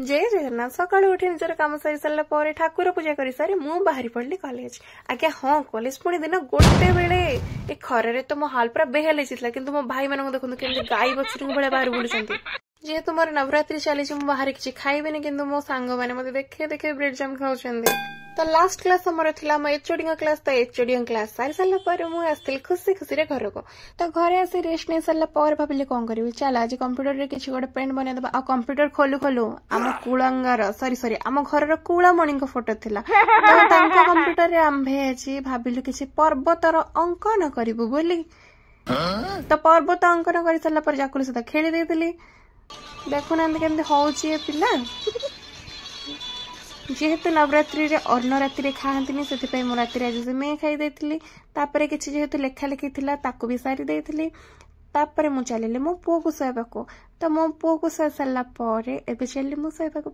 ଜୟ ଜଗନ୍ନାଥ। ସକାଳୁ ଉଠି ନିଜର କାମ ସାରି ସାରିଲା ପରେ, ଠାକୁର ପୂଜା କରିସାରି ମୁଁ ବାହାରି ପଡିଲି କଲେଜ। ଆଜ୍ଞା ହଁ, କଲେଜ ପୁଣି ଦିନ 1 ବେଳେ। ଏ ଖରାରେ ତ ମୋ ହାଲ ପୁରା ବେହାଲ ହେଇଯାଇଥିଲା। କିନ୍ତୁ ମୋ ଭାଇମାନଙ୍କୁ ଦେଖନ୍ତୁ, କେମିତି ଗାଈ ବାଛୁରୀଙ୍କ ଭଳିଆ ବାହାରେ ବୁଲୁଛନ୍ତି। ଯେହେତୁ ମୋର ନବରାତ୍ରି ଚାଲିଛି, ମୁଁ ବାହାରେ କିଛି ଖାଇବିନି। କିନ୍ତୁ ମୋ ସାଙ୍ଗମାନେ ମତେ ଦେଖେଇ ଦେଖେଇ ବ୍ରେଡ ଜାମ୍ ଖାଉଛନ୍ତି। ତ ଲାଷ୍ଟ କ୍ଲାସ ଆମର ଥିଲା ଆମ ଏଚଓଡିଙ୍କ କ୍ଲାସ। ତ ଏଚଓଡିଙ୍କ କ୍ଲାସ ସାରି ସାରିଲା ପରେ ମୁଁ ଆସିଥିଲି ଖୁସି ଖୁସିରେ ଘରକୁ। ତ ଘରେ ଆସି ରେଷ୍ଟ ନେଇ ସାରିଲା ପରେ ଭାବିଲି, କଣ କରିବି? ଚାଲ, ଆଜି କମ୍ପ୍ୟୁଟରରେ କିଛି ଗୋଟେ ପେଣ୍ଟ ବନେଇଦବା। ଆଉ କମ୍ପ୍ୟୁଟର ଖୋଲୁ ଖୋଲୁ ଆମ କୁଳଙ୍ଗାର, ସରି ସରି, ଆମ ଘରର କୁଳମଣିଙ୍କ ଫଟୋ ଥିଲା। ତ ତାଙ୍କ କମ୍ପ୍ୟୁଟରରେ ଆମ୍ଭେ ଆଜି ଭାବିଲୁ କିଛି ପର୍ବତର ଅଙ୍କନ କରିବୁ ବୋଲି। ତ ପର୍ବତ ଅଙ୍କନ କରିସାରିଲା ପରେ ଜାକୁଲି ସହିତ ଖେଳି ଦେଇଥିଲି। ଦେଖୁନାହାନ୍ତି କେମିତି ହଉଛି ଏ ପିଲା। ଯେହେତୁ ନବରାତ୍ରିରେ ଅନ୍ନ ରାତିରେ ଖାଆନ୍ତିନି, ସେଥିପାଇଁ ମୁଁ ରାତିରେ ଆଜି ସିମେଇ ଖାଇ ଦେଇଥିଲି। ତାପରେ କିଛି ଯେହେତୁ ଲେଖା ଲେଖି ଥିଲା, ତାକୁ ବି ସାରି ଦେଇଥିଲି। ତାପରେ ମୁଁ ଚାଲିଲି ମୋ ପୁଅକୁ ଶୋଇବାକୁ। ତ ମୋ ପୁଅକୁ ଶୋଇ ସାରିଲା ପରେ ଏବେ ଚାଲିଲି ମୁଁ ଶୋଇବାକୁ।